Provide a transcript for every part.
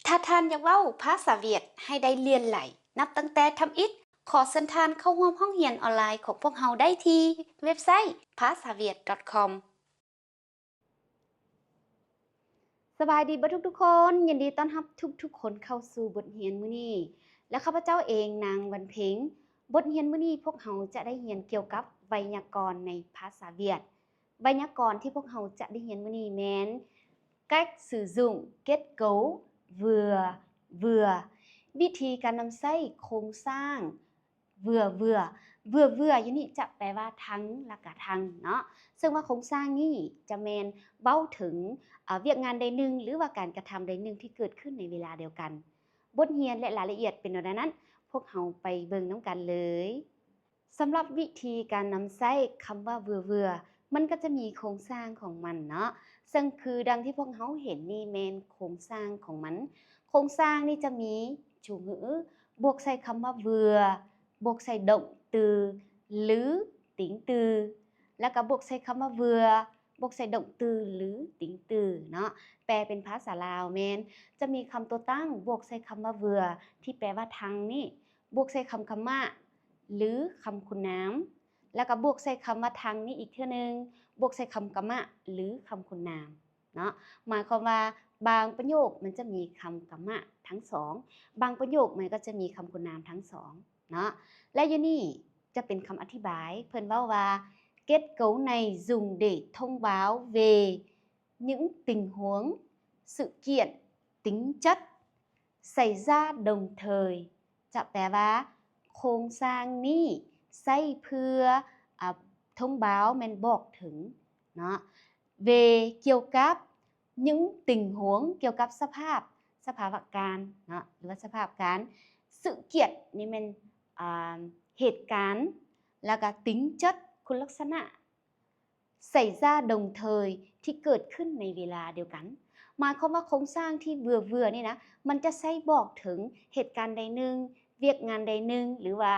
ຖ້າທ່ານຢາກເວົ້າພາສາຫວຽດໃຫ້ໄດ້ຫຼຽນຫຼາຍ ນັບຕັ້ງແຕ່ທຳອິດ, ຂໍເຊີນທ່ານເຂົ້າຮ່ວມຫ້ອງຮຽນອອນລາຍຂອງພວກເຮົາໄດ້ທີ່ເວັບໄຊ ພາສາຫວຽດ ດອດ ຄອມ. ສະບາຍດີເບິດທຸກໆຄົນ, ຍິນດີຕ້ອນຮັບທຸກໆຄົນເຂົ້າສູ່ບົດຮຽນມື້ນີ້ ແລະ ຂ້າພະເຈົ້າເອງ ນາງ ວັນເພັງ. ບົດຮຽນມື້ນີ້ພວກເຮົາຈະໄດ້ຮຽນກ່ຽວກັບໄວຍາກອນໃນພາສາຫວຽດ. ໄວຍາກອນທີ່ພວກເຮົາຈະໄດ້ຮຽນມື້ນີ້ແມ່ນ Cách sử dụng kết cấu vừa vừa, ວິທີການນຳໃຊ້ໂຄງສ້າງ vừa vừa. Vừa vừa ຢູ່ນີ້ຈະແປວ່າທັງ ແລະກະທັງເນາະ, ເຊິ່ງວ່າໂຄງສ້າງນີ້ຈະແມ່ນເວົ້າເຖິງ ອາ ວຽກງານໃດໜຶ່ງ ຫຼືວ່າການກະທຳໃດໜຶ່ງທີ່ເກີດຂຶ້ນໃນເວລາດຽວກັນ. ບົດຮຽນ ແລະ ລາຍລະອຽດເປັນແນວໃດນັ້ນ, ພວກເຮົາໄປເບິ່ງນຳກັນເລີຍ. ສຳລັບວິທີການນຳໃຊ້ຄຳວ່າ vừa vừa ມັນກໍຈະມີໂຄງສ້າງຂອງມັນເນາະ, ເຊິ່ງຄືດັ່ງທີ່ພວກເຮົາເຫັນນີ້ແມ່ນໂຄງສ້າງຂອງມັນ. ໂຄງສ້າງນີ້ຈະມີ chủ ngữ ບວກໃສ່ຄຳວ່າ vừa ບວກໃສ່ động từ ຫຼື tính từ ແລ້ວກໍບວກໃສ່ຄຳວ່າ vừa ບວກໃສ່ động từ ຫຼື tính từ ເນາະ. ແປເປັນພາສາລາວແມ່ນ ຈະມີຄຳຕົວຕັ້ງບວກໃສ່ຄຳວ່າ vừa ທີ່ແປວ່າທັງນີ້ ບວກໃສ່ຄຳກຳມະ ຫຼື ຄຳຄຸນນາມ, ແລ້ວກໍບວກໃສ່ຄຳວ່າທັງນີ້ອີກເທື່ອໜຶ່ງ ບວກໃສ່ຄຳກຳມະ ຫຼື ຄຳຄຸນນາມເນາະ. ໝາຍຄວາມວ່າບາງປະໂຫຍກມັນຈະມີຄຳກຳມະທັງສອງ, ບາງປະໂຫຍກມັນກໍຈະມີຄຳຄຸນນາມທັງສອງເນາະ. ແລະ ຢູ່ນີ້ຈະເປັນຄຳອະທິບາຍ, ເພິ່ນເວົ້າວ່າ Kết cấu này dùng để thông báo về những tình huống, sự kiện, tính chất xảy ra đồng thời ຈະແປວ່າ ໂຄງສ້າງນີ້ໃຊ້ເພື່ອ ອາ thông báo ແມ່ນບອກເຖິງເນາະ, về ກ່ຽວກັບ những tình huống ກ່ຽວກັບສະພາບ ສະພາວະການເນາະ ຫຼືວ່າສະພາບການ, sự kiện ນີ້ແມ່ນ ອາ ເຫດການ ແລ້ວກະ tính chất ຄຸນລັກສະນະ xảy ra đồng thời ທີ່ເກີດຂຶ້ນໃນເວລາດຽວກັນ. ໝາຍຄວາມວ່າໂຄງສ້າງທີ່ vừa vừa ນີ້ນະ ມັນຈະໃຊ້ບອກເຖິງເຫດການໃດໜຶ່ງ, ວຽກງານໃດໜຶ່ງ ຫຼືວ່າ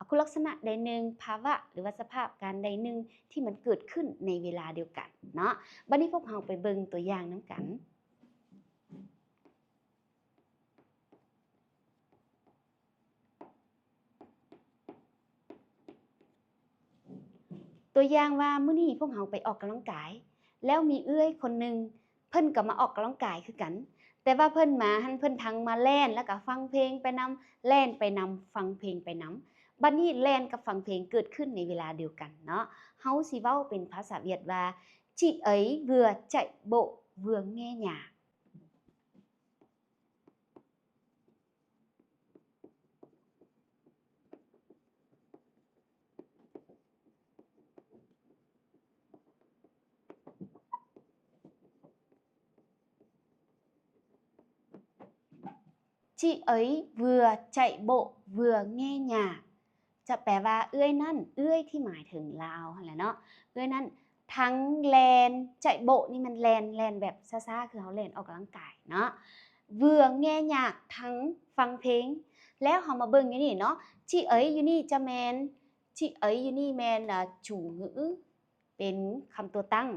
ຄຸນລັກສະນະໃດໜຶ່ງ, ພາວະ ຫຼືວ່າສະພາບການໃດໜຶ່ງທີ່ມັນເກີດຂຶ້ນໃນເວລາດຽວກັນເນາະ. ບັດນີ້ພວກເຮົາໄປເບິ່ງຕົວຢ່າງນຳກັນ. ຕົວຢ່າງວ່າ ມື້ນີ້ພວກເຮົາໄປອອກກຳລັງກາຍ ແລ້ວມີເອື້ອຍຄົນໜຶ່ງ ເພິ່ນກໍມາອອກກຳລັງກາຍຄືກັນ, ແຕ່ວ່າເພິ່ນມາຫັ້ນ ເພິ່ນທັງມາແລ່ນ ແລ້ວກໍຟັງເພງໄປນຳ, ແລ່ນໄປນຳ, ຟັງເພງໄປນຳ. ບັດນີ້ແລ່ນກັບຟັງເພງເກີດຂຶ້ນໃນເວລາດຽວກັນເນາະ. ເຮົາຊິເວົ້າເປັນພາສາຫວຽດວ່າ Chị ấy vừa chạy bộ vừa nghe nhạc. Chị ấy vừa chạy bộ vừa nghe nhạc. ຈະແປວ່າເອື້ອຍນັ້ນ, ເອື້ອຍທີ່ໝາຍເຖິງລາວຫັ້ນແຫຼະເນາະ, ເອື້ອຍນັ້ນທັງແລ່ນ, ຈາຍໂບະນີ້ແມ່ນແລ່ນ, ແລ່ນແບບຊ້າໆ ຄືເຮົາແລ່ນອອກກຳລັງກາຍເນາະ, ເວືອແງ່ຍາກທັງຟັງເພງ. ແລ້ວເຮົາມາເບິ່ງຢູ່ນີ້ເນາະ, ຈີເອີຍຢູ່ນີ້ຈະແມ່ນ, ຈີເອີຍຢູ່ນີ້ແມ່ນ ອາ ຈູງື ເປັນຄຳຕົວຕັ້ງ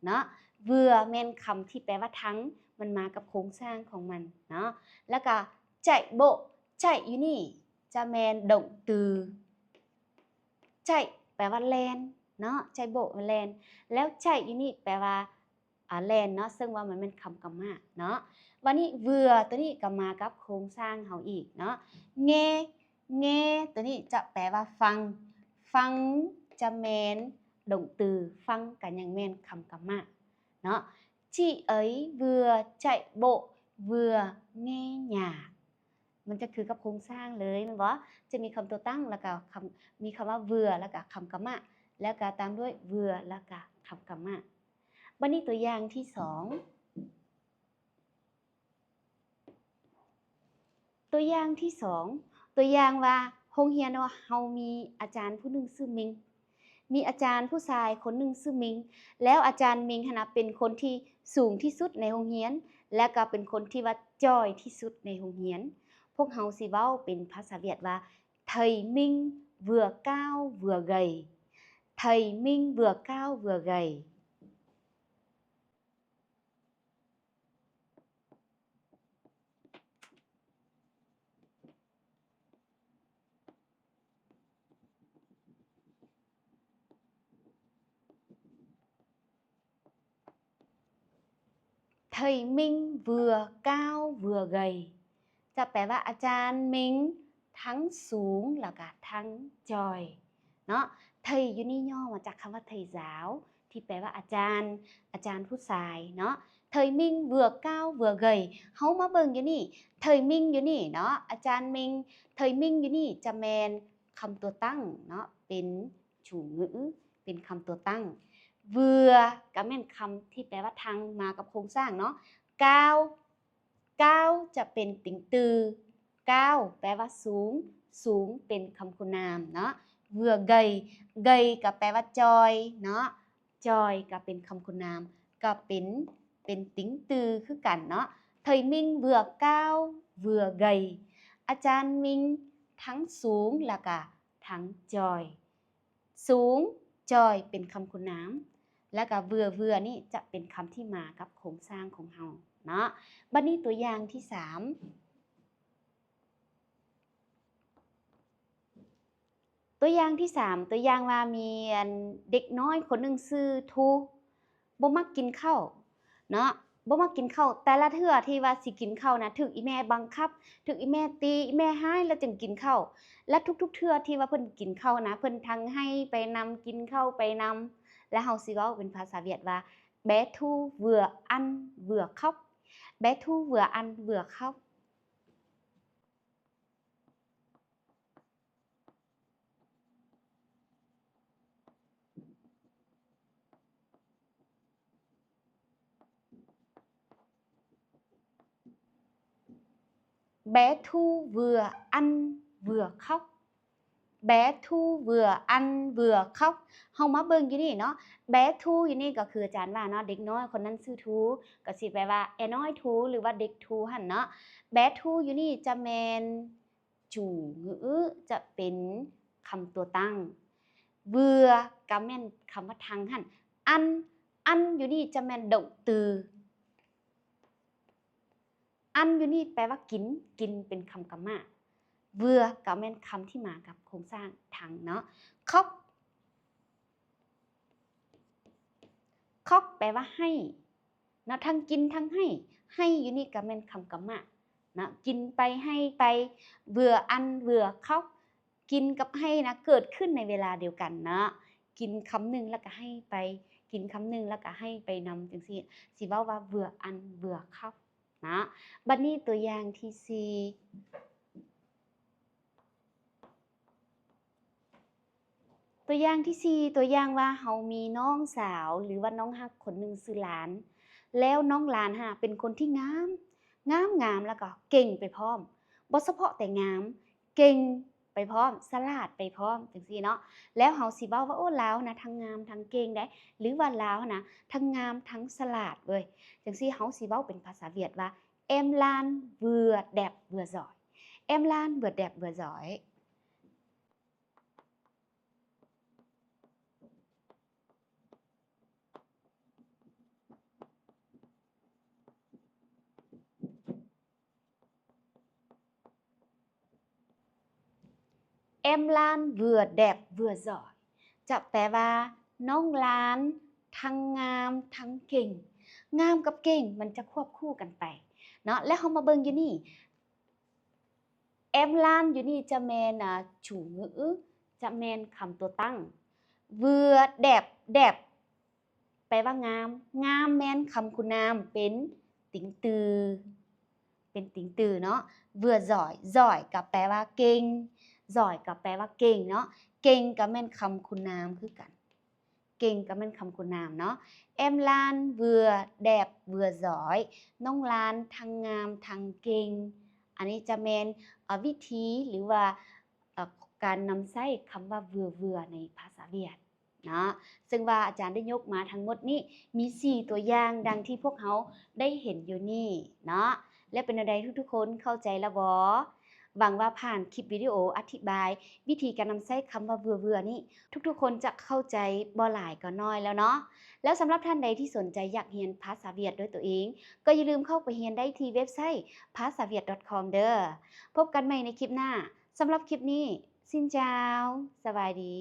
ເນາະ, ເວືອແມ່ນຄຳທີ່ແປວ່າທັງ, ມັນມາກັບໂຄງສ້າງຂອງມັນເນາະ, ແລ້ວກະ ຈາຍໂບະ, ຈາຍຢູ່ນີ້ຈະແມ່ນ ດັງ ຈາຍແປວ່າແລ່ນເນາະ, ຈາຍໂບະແມ່ນແລ່ນ, ແລ້ວຈາຍຢູ່ນີ້ແປວ່າ ອາ ແລ່ນເນາະ, ເຊິ່ງວ່າມັນແມ່ນຄຳກຳມະເນາະ. ບາດນີ້ເວືອຕົວນີ້ກໍມາກັບໂຄງສ້າງເຮົາອີກເນາະ, ແງ່, ແງ່ຕົວນີ້ຈະແປວ່າຟັງ, ຟັງຈະແມ່ນ ດັງ ຟັງກໍຍັງແມ່ນຄຳກຳມະເນາະ. ຈີເອີຍເວືອຈາຍໂບະເວືອແງ່ຍາກ, ມັນຈະຄືກັບໂຄງສ້າງເລີຍແມ່ນບໍ່? ຈະມີຄຳຕົວຕັ້ງ ແລ້ວກໍຄຳ, ມີຄຳວ່າເວືອ ແລ້ວກໍຄຳກຳມະ, ແລ້ວກໍຕາມດ້ວຍເວືອ ແລ້ວກໍຄຳກຳມະ. ບາດນີ້ຕົວຢ່າງທີສອງ, ຕົວຢ່າງທີສອງ, ຕົວຢ່າງວ່າ ໂຮງຮຽນເຮົາມີອາຈານຜູ້ໜຶ່ງຊື່ມິງ. ມີອາຈານຜູ້ຊາຍຄົນໜຶ່ງຊື່ມິງ, ແລ້ວອາຈານມິງຫັ້ນນະເປັນຄົນທີ່ສູງທີ່ສຸດໃນໂຮງຮຽນ ແລະກໍເປັນຄົນທີ່ວ່າຈ່ອຍທີ່ສຸດໃນໂຮງຮຽນ. ພວກເຮົາຊິເວົ້າເປັນພາສາຫວຽດວ່າ Thầy Minh vừa cao vừa gầy. Thầy Minh vừa cao vừa gầy. Thầy Minh vừa cao vừa gầy ຈະແປວ່າອາຈານມິງທັງສູງ ແລ້ວກະທັງຈ່ອຍເນາະ. ເທີຍຢູ່ນີ້ຫຍໍ້ມາຈາກຄຳວ່າເທີຍຊາວ ທີ່ແປວ່າອາຈານ, ອາຈານຜູ້ຊາຍເນາະ. Thầy Minh vừa cao vừa gầy ເຮົາມາເບິ່ງຢູ່ນີ້ ເທີຍມິງຢູ່ນີ້ເນາະ ອາຈານມິງ, ເທີຍມິງຢູ່ນີ້ຈະແມ່ນຄຳຕົວຕັ້ງເນາະ ເປັນ chủ ngữ ເປັນຄຳຕົວຕັ້ງ. ເວືອ ກໍແມ່ນຄຳທີ່ແປວ່າທັງ ມາກັບໂຄງສ້າງເນາະ. ກ່າວ ກ່າວຈະເປັນ tính từ ກ່າວແປວ່າສູງ, ສູງເປັນຄຳຄຸນນາມເນາະ. ເວືອໄກ, ໄກກໍແປວ່າຈ່ອຍເນາະ, ຈ່ອຍກໍເປັນຄຳຄຸນນາມ, ກໍເປັນ, ເປັນ tính từ ຄືກັນເນາະ. Thầy Minh vừa cao vừa gầy ອາຈານມິງທັງສູງ ແລ້ວກໍທັງຈ່ອຍ. ສູງ, ຈ່ອຍ ເປັນຄຳຄຸນນາມ ແລ້ວກະເວືອ, ເວືອນີ້ຈະເປັນຄຳທີ່ມາກັບໂຄງສ້າງຂອງເຮົາເນາະ. ບັດນີ້ຕົວຢ່າງທີສາມ, ຕົວຢ່າງທີສາມ ຕົວຢ່າງວ່າມີອັນເດັກນ້ອຍຄົນໜຶ່ງຊື່ທູ ບໍ່ມັກກິນເຂົ້າເນາະ, ບໍ່ມັກກິນເຂົ້າ. ແຕ່ລະເທື່ອທີ່ວ່າຊິກິນເຂົ້ານະ ຖືກອີ່ແມ່ບັງຄັບ, ຖືກອີ່ແມ່ຕີ, ອີ່ແມ່ຮ້າຍ ແລ້ວຈຶ່ງກິນເຂົ້າ. ແລະ ທຸກໆເທື່ອທີ່ວ່າເພິ່ນກິນເຂົ້ານະ ເພິ່ນທັງໄຫ້ໄປນຳ, ກິນເຂົ້າໄປນຳ. ແລະ ເຮົາຊິເວົ້າເປັນພາສາຫວຽດວ່າ Bé Thu vừa ăn vừa khóc. Bé Thu vừa ăn vừa khóc. Bé Thu vừa ăn vừa khóc. Bé Thu vừa ăn vừa khóc. ເຮົາມາເບິ່ງຢູ່ນີ້ເນາະ, Bé Thu ຢູ່ນີ້ກໍຄືອາຈານວ່າເນາະ, ເດັກນ້ອຍຄົນນັ້ນຊື່ທູ ກໍຊິແປວ່າ ແອນ້ອຍທູ ຫຼືວ່າເດັກທູຫັ້ນເນາະ. Bé Thu ຢູ່ນີ້ຈະແມ່ນ chủ ngữ ຈະເປັນຄຳຕົວຕັ້ງ, vừa ກໍແມ່ນຄຳວ່າທັງຫັ້ນ, ăn, ăn ຢູ່ນີ້ຈະແມ່ນ động từ, ăn ຢູ່ນີ້ແປວ່າກິນ, ກິນເປັນຄຳກຳມະ, vừa ກໍແມ່ນຄຳທີ່ມາກັບໂຄງສ້າງທັງເນາະ. Khóc, khóc ແປວ່າໄຫ້ ເນາະ, ທັງກິນທັງໄຫ້, ໄຫ້ຢູ່ນີ້ກໍແມ່ນຄຳກຳມະເນາະ, ກິນໄປໄຫ້ໄປ. Vừa ăn vừa khóc, ກິນກັບໄຫ້ນະເກີດຂຶ້ນໃນເວລາດຽວກັນເນາະ, ກິນຄຳໜຶ່ງແລ້ວກໍໄຫ້ໄປ, ກິນຄຳໜຶ່ງແລ້ວກໍໄຫ້ໄປນຳ ຈັ່ງຊີ້ ຊິເວົ້າວ່າ vừa ăn vừa khóc ເນາະ. ບັດນີ້ຕົວຢ່າງທີສີ່ ຕົວຢ່າງທີສີ່ ຕົວຢ່າງວ່າເຮົາມີນ້ອງສາວ ຫຼືວ່ານ້ອງຮັກຄົນໜຶ່ງຊື່ຫຼານ, ແລ້ວນ້ອງຫຼານຫັ້ນເປັນຄົນທີ່ງາມ, ງາມ, ງາມ ແລ້ວກໍເກັ່ງໄປພ້ອມ, ບໍ່ສະເພາະແຕ່ງາມ, ເກັ່ງໄປພ້ອມ, ສະຫຼາດໄປພ້ອມ ຈັ່ງຊີ້ເນາະ. ແລ້ວເຮົາຊິເວົ້າວ່າ ໂອ້ ລາວຫັ້ນນະທັງງາມທັງເກັ່ງໄດ໋ ຫຼືວ່າລາວຫັ້ນນະທັງງາມທັງສະຫຼາດເວີຍ ຈັ່ງຊີ້ ເຮົາຊິເວົ້າເປັນພາສາຫວຽດວ່າ Em Lan vừa đẹp vừa giỏi. Em Lan vừa đẹp vừa giỏi. Em Lan vừa đẹp vừa giỏi ຈະແປວ່າ ນ້ອງລານທັງງາມທັງເກັ່ງ. ງາມກັບເກັ່ງມັນຈະຄວບຄູ່ກັນໄປເນາະ. ແລ້ວເຮົາມາເບິ່ງຢູ່ນີ້ Em Lan ຢູ່ນີ້ຈະແມ່ນ ອ່າ chủ ngữ ຈະແມ່ນຄຳຕົວຕັ້ງ. Vừa đẹp, đẹp ແປວ່າງາມ, ງາມແມ່ນຄຳຄຸນນາມ ເປັນ tính từ, ເປັນ tính từ ເນາະ. Vừa giỏi, giỏi ກໍແປວ່າເກັ່ງ, giỏi ກໍແປວ່າເກັ່ງເນາະ, ເກັ່ງກໍແມ່ນຄຳຄຸນນາມຄືກັນ. ເກັ່ງກໍແມ່ນຄຳຄຸນນາມເນາະ. Em Lan vừa đẹp vừa giỏi ນ້ອງລານທັງງາມທັງເກັ່ງ. ອັນນີ້ຈະແມ່ນ ເອີ ວິທີ ຫຼືວ່າ ເອີ ການນຳໃຊ້ຄຳວ່າ vừa vừa ໃນພາສາຫວຽດເນາະ. ເຊິ່ງວ່າອາຈານໄດ້ຍົກມາທັງໝົດນີ້ ມີສີ່ຕົວຢ່າງດັ່ງທີ່ພວກເຮົາໄດ້ເຫັນຢູ່ນີ້ເນາະ. ແລະ ເປັນແນວໃດທຸກໆຄົນເຂົ້າໃຈແລ້ວບໍ່? ຫວັງວ່າຜ່ານຄລິບວິດີໂອອະທິບາຍວິທີການນຳໃຊ້ຄຳວ່າ vừa vừa ນີ້ ທຸກໆຄົນຈະເຂົ້າໃຈບໍ່ຫຼາຍກໍໜ້ອຍແລ້ວເນາະ. ແລ້ວສຳລັບທ່ານໃດທີ່ສົນໃຈຢາກຮຽນພາສາຫວຽດດ້ວຍຕົວເອງ ກໍຢ່າລືມເຂົ້າໄປຮຽນໄດ້ທີ່ເວັບໄຊ ภาษาเวียด .com ເດີ້. ພົບກັນໃໝ່ໃນຄລິບໜ້າ. ສຳລັບຄລິບນີ້ Xin chào ສະບາຍດີ.